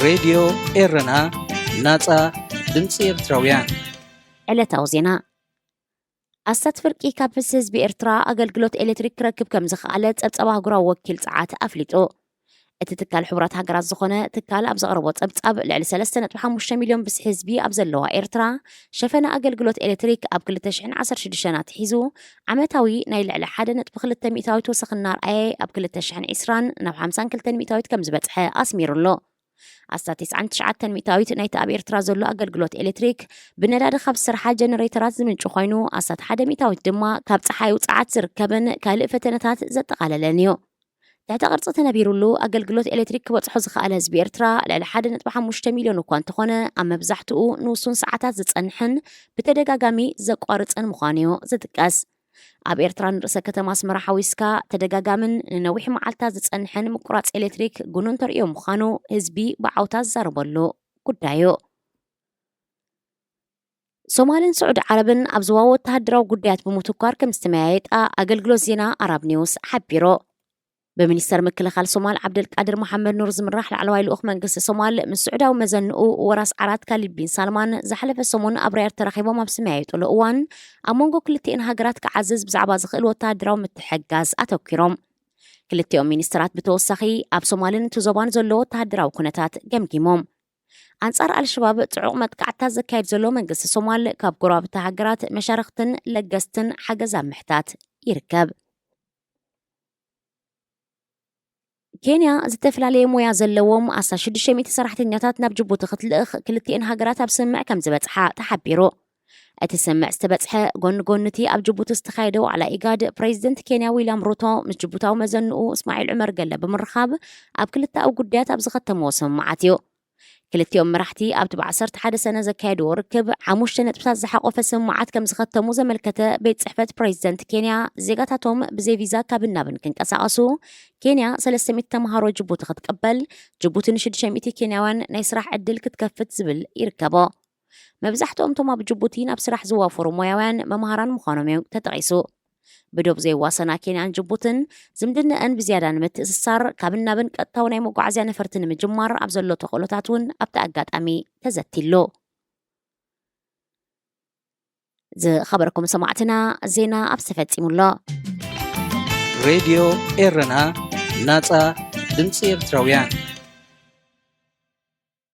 ሬድዮ ኤረና፣ ናጻ ድምጺ ኤርትራውያን። ዕለታዊ ዜና። ኣስታት ፍርቂ ካብ ምስ ህዝቢ ኤርትራ ኣገልግሎት ኤሌክትሪክ ክረክብ ከም ዝኸኣለ ጸብጻብ ኣህጉራዊ ወኪል ጸዓት ኣፍሊጡ። እቲ ትካል ሕቡራት ሃገራት ዝኾነ ትካል ኣብ ዘቕረቦ ጸብጻብ፣ ልዕሊ ሰለስተ ነጥቢ ሓሙሽተ ሚልዮን ብዝሒ ህዝቢ ኣብ ዘለዋ ኤርትራ፣ ሸፈነ ኣገልግሎት ኤሌክትሪክ ኣብ ክልተ ሽሕን ዓሰርተ ሽዱሽተን ኣትሒዙ፣ ዓመታዊ ናይ ልዕሊ ሓደ ነጥቢ ክልተ ሚእታዊት ወሰኽ እናርኣየ፣ ኣብ ክልተ ሽሕን ዕስራን ናብ ሓምሳን ክልተን ሚእታዊት ከም ዝበጽሐ ኣስሚሩ ኣሎ። ኣስታት ተስዓን ትሽዓተን ሚእታዊት ናይቲ ኣብ ኤርትራ ዘሎ ኣገልግሎት ኤሌክትሪክ ብነዳዲ ካብ ዝሰርሓ ጀነሬተራት ዝምንጩ ኮይኑ፣ ኣስታት ሓደ ሚእታዊት ድማ ካብ ጸሓይ ውጽዓት ዝርከብን ካልእ ፈተነታት ዘጠቓለለን እዩ። ትሕተ ቅርጺ ተነቢሩሉ ኣገልግሎት ኤሌክትሪክ ክበጽሖ ዝኸኣለ ህዝቢ ኤርትራ ልዕሊ ሓደ ነጥቢ ሓሙሽተ ሚልዮን እኳ እንተኾነ፣ ኣብ መብዛሕትኡ ንውሱን ሰዓታት ዝጸንሕን ብተደጋጋሚ ዘቋርጽን ምዃኑ እዩ ዝጥቀስ። ኣብ ኤርትራ ንርእሰ ከተማ ኣስመራ ሓዊስካ ተደጋጋምን ንነዊሕ መዓልታት ዝጸንሕን ምቁራጽ ኤሌክትሪክ ግኑን ተርእዮ ምዃኑ ህዝቢ ብዓውታ ዝዛረበሉ ጉዳይ እዩ። ሶማልን ስዑዲ ዓረብን ኣብ ዞባዊ ወተሃደራዊ ጉዳያት ብምትኳር ከም ዝተመያየጣ ኣገልግሎት ዜና ኣራብ ኒውስ ሓቢሩ። ብሚኒስተር ምክልኻል ሶማል ዓብደልቃድር መሓመድ ኑር ዝምራሕ ላዕለዋይ ልኡኽ መንግስቲ ሶማል ምስ ስዑዳዊ መዘንኡ ወራስ ዓራት ካሊድ ቢን ሳልማን ዝሓለፈ ሰሙን ኣብ ሪያድ ተራኺቦም ኣብ ዝተመያየጡሉ እዋን፣ ኣብ መንጎ ክልቲኤን ሃገራት ክዓዝዝ ብዛዕባ ዝኽእል ወተሃደራዊ ምትሕግጋዝ ኣተኲሮም። ክልቲኦም ሚኒስተራት ብተወሳኺ ኣብ ሶማልን እቲ ዞባን ዘሎ ወተሃደራዊ ኩነታት ገምጊሞም። ኣንጻር ኣልሸባብ ጽዑቕ መጥቃዕትታት ዘካየድ ዘሎ መንግስቲ ሶማል፣ ካብ ጎረባብቲ ሃገራት መሻርኽትን ለገስትን ሓገዝ ኣብ ምሕታት ይርከብ። ኬንያ ዝተፈላለየ ሞያ ዘለዎም ኣስታት ሽዱሽተ ሚእቲ ሰራሕተኛታት ናብ ጅቡቲ ክትልእኽ ክልቲኤን ሃገራት ኣብ ስምምዕ ከም ዝበጽሓ ተሓቢሩ። እቲ ስምምዕ ዝተበጽሐ ጎኒ ጎኒ እቲ ኣብ ጅቡቲ ዝተኻየደ ዋዕላ ኢጋድ፣ ፕሬዚደንት ኬንያ ዊልያም ሩቶ ምስ ጅቡታዊ መዘንኡ እስማዒል ዑመር ገለ ብምርኻብ ኣብ ክልተኣዊ ጉዳያት ኣብ ዝኸተምዎ ስምምዓት እዩ። ክልቲኦም መራሕቲ ኣብቲ ብዓሰርተ ሓደ ሰነ ዘካየድዎ ርክብ ሓሙሽተ ነጥብታት ዝሓቖፈ ስምምዓት ከም ዝኸተሙ ዘመልከተ ቤት ጽሕፈት ፕሬዚደንት ኬንያ፣ ዜጋታቶም ብዘይ ቪዛ ካብን ናብን ክንቀሳቐሱ ኬንያ ሰለስተ ሚእቲ ተምሃሮ ጅቡቲ ክትቅበል፣ ጅቡቲ ንሽዱሽተ ሚእቲ ኬንያውያን ናይ ስራሕ ዕድል ክትከፍት ዝብል ይርከቦ። መብዛሕትኦም እቶም ኣብ ጅቡቲ ናብ ስራሕ ዝዋፈሩ ሞያውያን መምሃራን ምዃኖም እዩ ተጠቒሱ። ብዶብ ዘይዋሰና ኬንያን ጅቡትን ዝምድነአን ብዝያዳ ንምትእስሳር፣ ካብን ናብን ቀጥታዊ ናይ መጓዓዝያ ነፈርቲ ንምጅማር ኣብ ዘሎ ተኽእሎታት እውን ኣብቲ ኣጋጣሚ ተዘቲሉ። ዝኸበርኩም ሰማዕትና፣ ዜና ኣብ ዝተፈጺሙ ኣሎ። ሬድዮ ኤረና፣ ናጻ ድምጺ ኤርትራውያን።